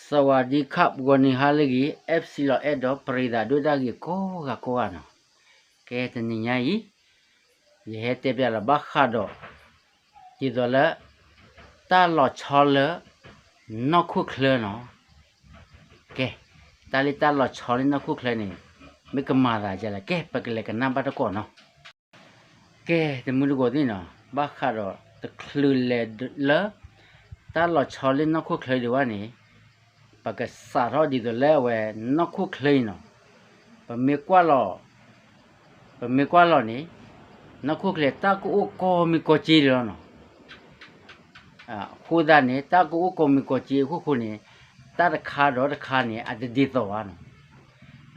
สวัสดีครับ ဂီၤနံၤဟါလၢအဂ့ၤ FC လီၤအဲၣ်ဒိးပရံသးဒိၣ်တၢ်ဂ့ၤကိးဂၤကိးဂၤနီၤ, ကဲတနံၤညါအံၤ ယဟဲတဲပျးလီၤဘၣ်ဃးဒီး ဒ်သိးလၢ တၢ်လီၤဆီလၢ နီၢ်ခိၣ်ချၢနီၤ, ကဲ တၢ်လၢတၢ်လီၤဆီလၢနီၢ်ခိၣ်ချၢန့ၣ် မ့ၢ်ကမၤသးဒ်လဲၣ် ကဲ ပကလဲၤကနၣ်ဘၣ်တကိးနီၤ. ကဲ တမူတကိးသ့ၣ်နီၤ, ဘၣ်ဃးဒီးတချုးလဲၤလၢ တၢ်လီၤဆီလၢနီၢ်ခိၣ်ချၢဒံးဘၣ်န့ၣ်, ပကစးထီၣ်ဒ်သိးလၢအဝဲနီၢ်ခိၣ်ချၢအံၤနီၤ, ပမ့ၢ်ကွၢ်လီၤ, ပမ့ၢ်ကွၢ်လီၤန့ၣ်, နီၢ်ခိၣ်ချၢတၢ်ကအိၣ်ကီမံၤကီစ့လီၤနီၤ. အဃိသတးန့ၣ် တၢ်ကအိၣ်ကီမံၤကီစ့အခိၣ်ဃိန့ၣ်, တၢ်တခါဒီးတခါန့ၣ် အတဒ်သိးဘၣ်နီ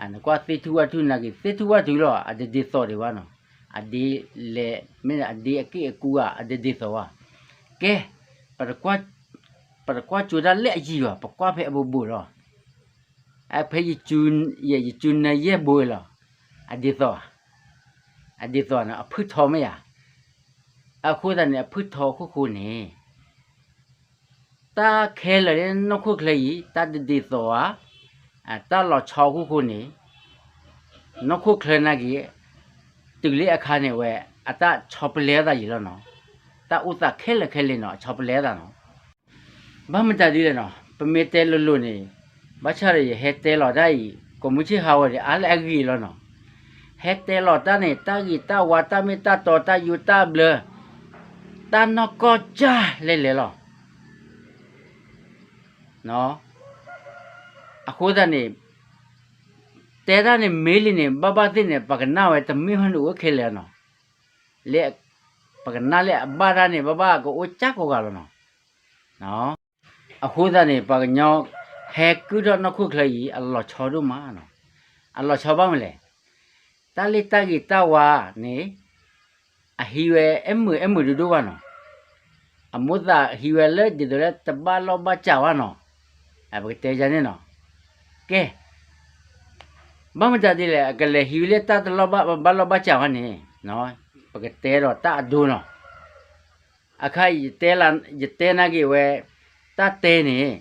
ၤ. နကွၢ်သ့ၣ်ထူၣ်ဝၣ်ထူၣ်နာ်က့ၤ သ့ၣ်ထူၣ်ဝၣ်ထူၣ်လီၤ အတဒ်သိးဒံးဘၣ်နီၤ. အဒ့လဲၣ် မ့ၢ်အဒ့အက့ၢ်အကူဧါ အတဒ်သိးဘၣ်. ကဲ ပတကွၢ်ကၠိၤတၢ်လၢအယံၤဘၣ် ပကွၢ်ဖဲအဘူးဘူးလီၤ. ဖဲယကၠိၤနၢယဲၢ်ဘိလီၤ. အဒ်သိး, အဒ်သိးန့ၣ် အဖုၣ်ထီမ့ၢ်ဧါ. အဃိသတးန့ၣ် အဖုၣ်ထီအခိၣ်ဃိန့ၣ် တၢ်ခဲလၢာ်လၢနီၢ်ခိၣ်ချၢအံၤ တၢ်တဒ်သိးဧါ, တၢ်လီၤဆီအခိၣ်ဃိန့ၣ် နီၢ်ခိၣ်ချၢနာ်က့ၤ တုၤလၢအခါန့ၣ်ဝဲ အတၢ်ဆီပလဲအသးယံၤလီၤနီၤ. တၢ်အိၣ်သးခဲလၢာ်ခဲလၢာ်နီၤ အဆီပလဲအသးနီၤ. ဘၣ်မတၤဒ်လဲၣ်နီၤ ပမ့ၢ်တဲလိၤလိၤန့ၣ် ဘၣ်ဆၣ်ဒီးယဟဲတဲလီၤတၢ်အံၤ ကိးမုၢ်ဆ့ၣ်ဟးဂီၤဒီး အါလၢအဂ့ၤလီၤနီၤ. ဟဲတဲလီၤတၢ်န့ၣ် တၢ်ဂ့ၤတၢ်ဝါ တၢ်မ့ၢ်တၢ်တီ တၢ်ယိးတၢ်ဘျၢ တၢ်နီၢ်ကီၢ်ကၢ်လဲၤလဲၤလီၤ. အဃိသတးန့ၣ် တဲတၢ်န့ၣ်မ့ၢ်လံန့ၣ် ဘၣ်ဘၣ်သ့ၣ်န့ၣ် ပကနၣ်ဝဲတမ့ၢ်ဟီန့ၣ်အိၣ်ခဲလၢာ်နီၤ. လၢ ပကနၣ်လၢအဘၣ်တၢ်န့ၣ် ဘၣ်ဘၣ်ကအိၣ်ကၢ်ကိးဂၤလီၤနီၤ. အဃိသတးန့ၣ် ပှၤကညီဟဲကုၢ်ထီၣ်နီၢ်ခိၣ်ချၢအံၤ အလီၤဆီဒိၣ်မးနီၤ. အလီၤဆီဘၣ်မနုၤလဲၣ်. တၢ်လၢတၢ်ဂ့ၤတၢ်ဝါန့ၣ် အဟံးဝဲအဲၣ်မုာ်အဲၣ်မုာ်ဒိၣ်ဒိၣ်ဘၣ်နီၤ. အမိၢ်သးဟံးဝဲလၢဒ်သိးလၢတဘၣ်လီၢ်ဘၣ်စးဘၣ်နီၤ. ပကတဲယၤန့ၣ်နီၤ. ကဲ ဘၣ်မတၤဒ်လဲၣ် အကလဲၤဟံးဝဲလၢတၢ်တလီၢ်ဘၣ် ဘၣ်လီၢ်ဘၣ်စးဘၣ်န့ၣ် ပကတဲဒီးတၢ်အဒိနီၤ. အခါအံၤ ယတဲနာ်က့ၤဝဲ တၢ်တဲန့ၣ်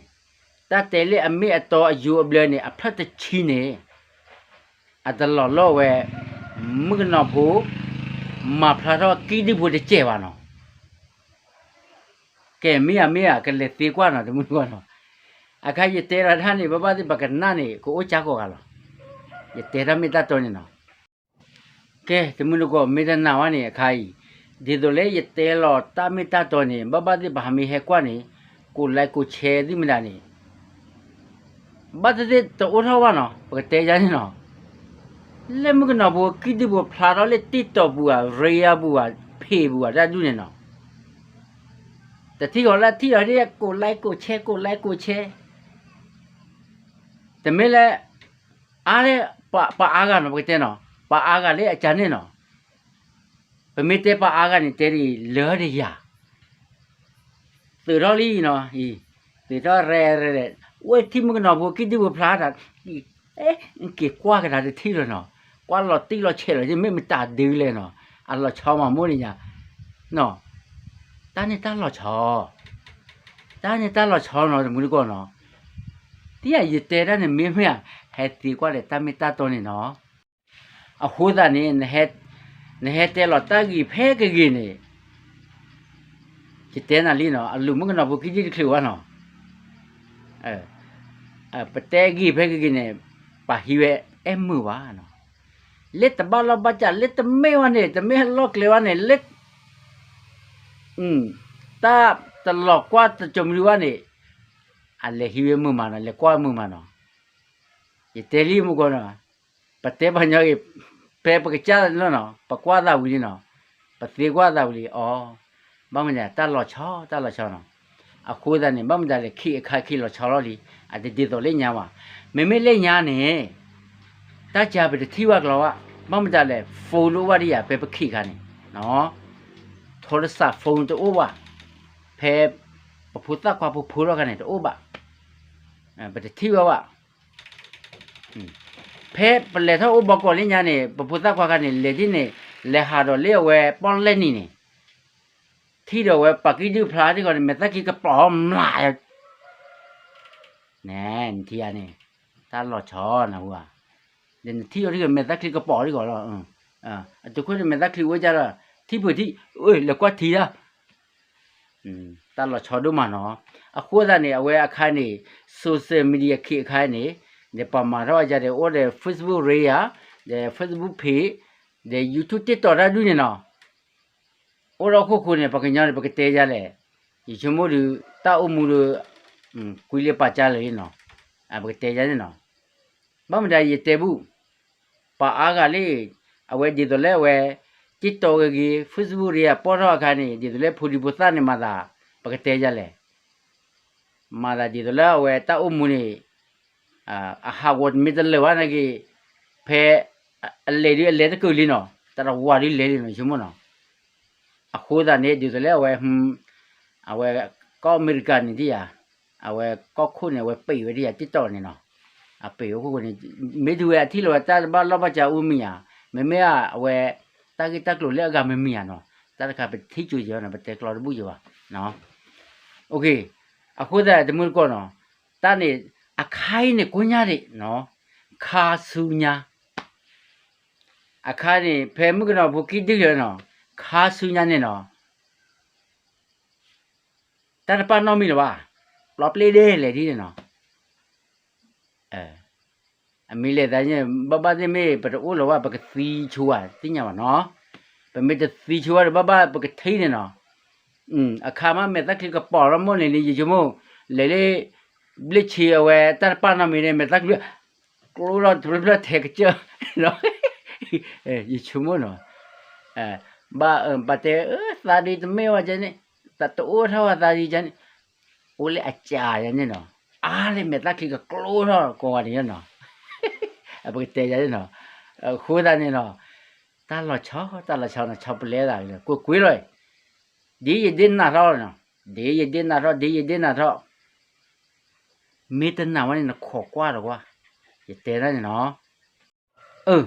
တၢ်တဲလၢအမ့ၢ်အတီအယိးအဘျၢန့ၣ် အဖျၢၣ်တဆံန့ၣ် အတလီၤလီၤဝဲ မုၣ်ကနီၤဖိ မၤဖျါထီၣ်ကံၢ်ဒုၣ်ဖိတစဲးဘၣ်နီၤ. ကဲ မ့ၢ်ဧါ မ့ၢ်ဧါ ကလဲၤသ့ကွၢ်နီၤ တမုၢ်တကိးနီၤ. အခါယတဲလီၤတၢ်န့ၣ် ဘၣ်ဘၣ်သ့ၣ်ပှၤကနၣ်န့ၣ် ကအိၣ်ကၢ်ကိးဂၤလီၤ. ယတဲတၢ်မ့ၢ်တၢ်တီန့ၣ်နီၤ. ကဲ တမုၢ်တကိး မ့ၢ်တနာ်ဝဲန့ၣ်အခါအံၤ ဒ်သိးလၢယတဲလီၤတၢ်မ့ၢ်တၢ်တီန့ၣ် ဘၣ်ဘၣ်သ့ၣ်ပှၤဟးမ့ၢ်ဟဲကွၢ်န့ၣ် ကိးlikeကိးshareသ့ၣ်မတၤန့ၣ် ဘၣ်သ့ၣ်သ့ၣ်တအိၣ်ထီၣ်ဘၣ်နီၤ ပကတဲယၤန့ၣ်နီၤ. လၢမုၣ်ကနီၤဖိကံၢ်ဒုၣ်ဖိဖျါထီၣ်လၢ TikTok ပူၤဧါ Reel ပူၤဧါ Face ပူၤဧါ တၢ်ဒုၣ်န့ၣ်နီၤ. တထံၣ်ဃီလၢထံၣ်လီၤဒ်ကိးlikeကိးshare ကိးlikeကိးshare တမ့ၢ်လၢ အါလၢ ပှၤအါဂၤနီၤ ပကတဲနီၤ ပှၤအါဂၤလၢအကန့ၣ်နီၤ. ပမ့ၢ်တဲပှၤအါဂၤန့ၣ် တဲဒ်အံၤ လၢတယၤ သုးထီၣ်လံနီၤ အံၤ သုးထီၣ်ရဲရဲရဲ ဝဲထံၣ်မုၣ်ကနီၤဖိကံၢ်ဒုၣ်ဖိဖျါတၢ် က့ၤကွၢ်ကဒါတထံၣ်လီၤနီၤ. ကွၢ်လီၤတံၢ်လီၤဆဲးလီၤ မ့ၢ်မတၤဒုလဲၣ်နီၤ. အလီၤဆီမးမိၢ်န့ၣ်ညါ တၢ်န့ၣ်တၢ်လီၤဆီ တၢ်န့ၣ်တၢ်လီၤဆီနီၤ တမုၢ်တကိးနီၤ. ဒ်ယတဲတၢ်န့ၣ်မ့ၢ်မ့ၢ်ဧါ ဟဲသ့ကွၢ်ဒီးတၢ်မ့ၢ်တၢ်တီန့ၣ်နီၤ. အဃိသတးန့ၣ် နဟဲတဲလီၤတၢ်ဂ့ၤဖဲကဂ့ၤန့ၣ် ယတဲနၤလံနီၤ အလူၤမုၣ်ကနီၤဖိခံထံၣ်တချုးဘၣ်နီၤ. ပတဲဂ့ၤဖဲကဂ့ၤန့ၣ် ပှၤဟံးဝဲအဲၣ်မုာ်ဘၣ်နီၤ. လၢတဘၣ်လီၢ်ဘၣ်စး လၢတမ့ၢ်ဝဲန့ၣ် တမ့ၢ်လီၢ်ကျဲဝဲန့ၣ် လၢ တၢ်တလီၤကွၢ်တစိၤမံၤဒံးဘၣ်န့ၣ် အလဲၤဟံးဝဲမုာ်မးနီၤ လဲၤကွၢ်မုာ်မးနီၤ. ယတဲလံမုၢ်ကီၢ်နီၤ ပတဲပှၤညီဂ့ၤ ဖဲပကစၢ်လီၤနီၤ ပကွၢ်သးဝံၤလံနီၤ ပသ့ကွၢ်သးဝံၤလံ အီ ဘၣ်မနုၤ တၢ်လီၤဆီ တၢ်လီၤဆီနီၤ. အဃိသတးန့ၣ် ဘၣ်မနုၤလဲၣ် ခံအခါခံလီၤဆီလီၤလံ အတဒ်သိးလၢညါဘၣ်. မ့မ့ၢ်လၢညါန့ၣ် တၢ်ကပတထံၣ်ဘၣ်ကျီဘၣ် ဘၣ်မနုၤလဲၣ် phone တအိၣ်ဘၣ်ဒ်ယၤ ဖဲပခံအခါန့ၣ် ထိလစး phone တအိၣ်ဘၣ်. ဖဲ ပဖိသၣ်ခွါဖိဖိထီၣ်ခါန့ၣ် တအိၣ်ဘၣ် ပတထံၣ်ဘၣ်ဘၣ်. ဖဲပလဲၤထီၣ်အိၣ်ဘီကီးလၢညါန့ၣ် ပဖိသၣ်ခွါခါန့ၣ် လဲၤဒ်န့ၣ် လဲၤဟးဒီးလၢအဝဲပီၣ်လဲၣ်နံၤန့ၣ် ထံၣ်ဒီးဝဲပှၤကံၢ်ဒုၣ်ဖျါထံၣ်ဃီန့ၣ် မဲာ်သၣ်ခံကပျီၤမျး နဲ, နထံၣ်ဧါန့ၣ်, တၢ်လီၤဆီနဟူဧါ, ဒီးနထံၣ်အီၤထံၣ်ကမဲာ်သၣ်ချံကပီၤထံၣ်ကီးလီၤ, အတုၤခိၣ်န့ၣ်မဲာ်သၣ်ချံအိၣ်ဒ်လီၤ, ထံၣ်ပှဲၤထံၣ်, အိၣ်လဲၤကွၢ်ထံတၢ် တၢ်လီၤဆီဒိၣ်မးနီၤ, အဃိသတးန့ၣ် အဝဲအခါန့ၣ် social media ခံအခါန့ၣ်, ဒီးပှၤမၤထီၣ်ဝဲဒၣ်ဒီး အိၣ်ဒီး Facebook ရ့ယၤ, ဒီး Facebook page, ဒီး YouTube TikTok တၢ်ဒုန့ၣ်နီၤ, အိၣ်ဒီးခိၣ်ဃိန့ၣ် ပှၤကညီန့ၣ် ပကတဲယၤလဲၣ်, ယဆိကမိၣ်ဒီး တၢ်အိၣ်မူဒီး ကွံလၢပာ်ကၢလၢာ်နီၤ, ပကတဲယၤန့ၣ်နီၤ, ဘၣ်မတၤယတဲဘူၣ်, ပှၤအါဂၤလၢ အဝဲဒ်သိးလၢအဝဲ TikTok ဂ့ၤဂ့ၤ Facebook ရ့ယၤပီၢ်ထီၣ်အခါန့ၣ် ဒ်သိးလၢဖိဒံဖိသၣ်န့ၣ်မၤသး, ပကတဲယၤလဲၣ်, မၤသးဒ်သိးလၢအဝဲတၢ်အိၣ်မူန့ၣ် အဟးဂီၤတမ့ၢ်တလၢာ်ဘၣ်နာ်က့, ဖဲ အလဲၤဒုးအလဲၤတကၢၢ်လံနီၤ, တၢ်တဝၤဒုးလဲၤလံနီၤ ဆိကမိၣ်နီၤ, အဃိသတးန့ၣ် ဒ်သိးလၢအဝဲ အဝဲ ကီၢ်အမဲရကၤန့ၣ်ဒ်ယၤ, အဝဲကီၢ်ခိၣ်န့ၣ် အဝဲပံးဝဲဒ်ယၤ TikTok န့ၣ်နီၤ, အပံးဝဲခိၣ်ဃိန့ၣ် မ့ၢ်ဒုးဝဲအထံၣ်လီၤဝဲတၢ်တဘၣ်လီၢ်ဘၣ်စးအူမ့ၢ်ဧါ, မ့မ့ၢ်အဝဲ တၢ်ဂ့ၢ်တၢ်ကျိၤလၢအဂၤမ့မ့ၢ်ဧါနီၤ, တၢ်တခါပထံၣ်ကၠိယၤနီၤ ပတဲကျီတဘူၣ်ယၤဘၣ်, အဃိသတးတမုၢ်တကိးနီၤ, တၢ်န့ၣ် အခါအံၤန့ၣ်ကိညါဒံးနီၤ, ခါဆူညါ အခါန့ၣ် ဖဲမုၣ်ကနီၤဖိခံဒုလၢနီၤ, ခါဆူညါန့ၣ်နီၤ, တၢ်တပာ်နီၣ်မံၤလၢၤဘၣ်, ပျီပျ့ဒဲလဲၣ်ဒ်န့ၣ်နီၤ, အမ့ၢ်လဲၤသးန့ၣ် ဘၣ်ဘၣ်သ့ၣ်မ့ၢ်ပတအိၣ်လၢၤဘၣ် ပကသံဆိဧါ သ့ၣ်ညါဘၣ်နီၤ, ပမ့ၢ်တသံဆိဘၣ်ဒီး ဘၣ်ဘၣ်ပကထံၣ်န့ၣ်နီၤ, အခါမးမဲာ်သၣ်ချံကပီၤထီၣ်မိၢ်န့ၣ်န့ၣ် ယဆိကမိၣ် လဲၤလၢ ဘျ့ၣ်ဆံးအဝဲတၢ်တပာ်နီၣ်မံၤန့ၣ် မဲာ်သၣ်ချံ ကျိထီၣ်တဖျၢၣ်ဖျၢၣ်ထဲကစၢၢ်, ယဆိကမိၣ်နီၤ, ဘၣ်တဲ သးဒ်တမ့ၢ်ဝဲကန့ၣ်, တအိၣ်ထီၣ်ဝဲသးဒ်ကန့ၣ်, အိၣ်လၢအစှၤယၤန့ၣ်နီၤ, အါလၢမဲာ်သၣ်ချံကကျိထီၣ်ကိးဂၤဒဲးနီၤ, ပကတဲယၤန့ၣ်နီၤ, အဃိသတးန့ၣ်နီၤ, တၢ်လီၤဆီ တၢ်လီၤဆီနီၤ ဆီပလဲသး ကွ့ၢ်ကွ့ၢ်လီၤ, ဒ်ယဒ့နၤထီၣ်နီၤ, ဒ်ယဒ့နၤထီၣ် ဒ်ယဒ့နၤထီၣ်, မ့ၢ်တနာ်ဝဲန့ၣ် နခိးကွၢ်ဒီးကွၢ်, ယတဲဒၣ်န့ၣ်နီၤ, အၢ,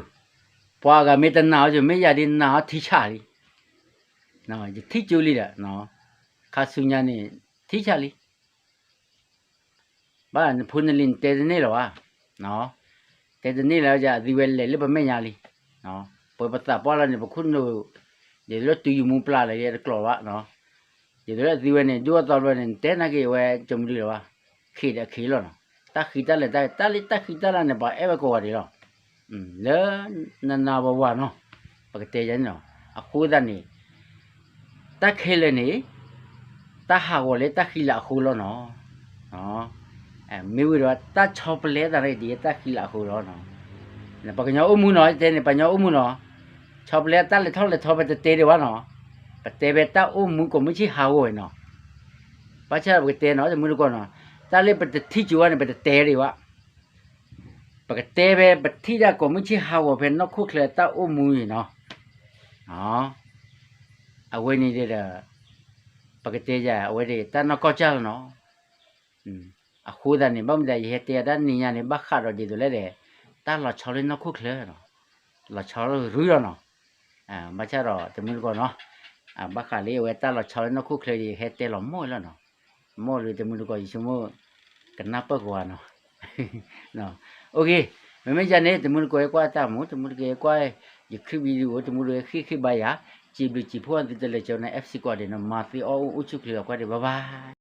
ပှၤအဂၤမ့ၢ်တနာ်အီၤ ယမ့ၢ်ယၤဒ်နာ်အီၤထံဆးလံ, ယထံၣ်ကၠိလံဒီး, ခါဆူညါန့ၣ် ထံဆးလံ, ဘၣ်နဖိနလံၤနတဲတန့ၢ်လၢၤဘၣ်, တဲတန့ၢ်လၢၤ အသံဝဲလဲၤလၢပမဲာ်ညါလံ, ပှဲၤပသးပှၢ်လီၤန့ၣ် ပခိၣ်နူာ်, ဒ်သိးလၢတုၤယမူပျၢ်လၢၤ ယတကျိၤဘၣ်, ဒ်သိးလၢအသံဝဲန့ၣ် ဒိၣ်အသီတဖျၢၣ်န့ၣ် နတဲနာ်က့ၤဝဲ ကၠိမဒုလၢၤဘၣ်, ခံးဒီးခံးလီၤနီၤ, တၢ်ဃံတၢ်လၤ တၢ်လၢတၢ်ဃံတၢ်လၤန့ၣ် ပှၤအဲၣ်ဝဲကိးဂၤဒဲးလီၤ, လၢနနၤဝၤဝၤနီၤ, ပကတဲယၤန့ၣ်နီၤ, အဃိသတးန့ၣ် တၢ်ခဲလၢာ်န့ၣ် တၢ်ဟးဂီၤလၢတၢ်ဃံလၤအဃိလီၤနီၤ, မ့ၢ်ဝံၤဒီး တၢ်ဆီပလဲသးန့ၣ် ဒ်တၢ်ဃံလၤအဃိလီၤနီၤ, ပှၤကညီအိၣ်မူနီၤ ယတဲန့ၣ် ပှၤကညီအိၣ်မူနီၤ, ဆီပလဲတၢ်လဲၤထီၣ်လဲၤထီ ပတတဲဒံးဘၣ်နီၤ, ပတဲဖဲတၢ်အိၣ်မူကိးမုၢ်ဆ့ၣ်ဟးဂီၤဝဲနီၤ, ဘၣ်ဆၣ်ဒီးပကတဲနီၤ တမုၢ်တကိးနီၤ, တၢ်လၢပတထံၣ်ကၠိဘၣ်န့ၣ် ပတတဲဒံးဘၣ် ပကတဲဖဲပထံၣ်ဒၣ်ကိးမုၢ်ဆ့ၣ်ဟးဂီၤ ဖဲနီၢ်ခိၣ်ချၢတၢ်အိၣ်မူန့ၣ်နီၤ, အဝဲန့ၣ်ဒီး ပကတဲယၤ အဝဲဒၣ်တၢ်နီၢ်ကီၢ်စၢ်လီၤနီၤ, အဃိသတးန့ၣ် ဘၣ်မနုၤယဟဲတဲအတၢ်နံၤညါန့ၣ် ဘၣ်ဃးဒီးဒ်သိးလဲၣ်ဒီး တၢ်လီၤဆီလၢနီၢ်ခိၣ်ချၢနီၤ, လီၤဆီလၢရုံးလီၤနီၤ, ဘၣ်ဆၣ်ဒီးတမုၢ်တကိးနီၤ, ဘၣ်ဃးလၢအဝဲတၢ်လီၤဆီလၢနီၢ်ခိၣ်ချၢဒီး ယဟဲတဲလီၤမိၢ်လီၤနီၤ, မိၢ်လၢတမုၢ်တကိး ယဆိကမိၣ် ကနၢ်ပၢၢ်ကိးဂၤနီၤ, မ့မ့ၢ်ယၤန့ၣ် တမုၢ်တကိးကွၢ်တၢ်မူ တမုၢ်တကိးကွၢ် ယ clip video တမုၢ်တကိးဃ့ၢ်ဃ့ၢ်ဘါယၤ, စံးဘျုးစံးဖှိၣ်သုတလၢာ်ကၠီန့ၣ် FC ကွၢ်ဒဲးနီၤ မၤသ့အီၣ်အိၣ်အိၣ်ဆူၣ်ချ့အကွၢ်ဒဲး bye bye.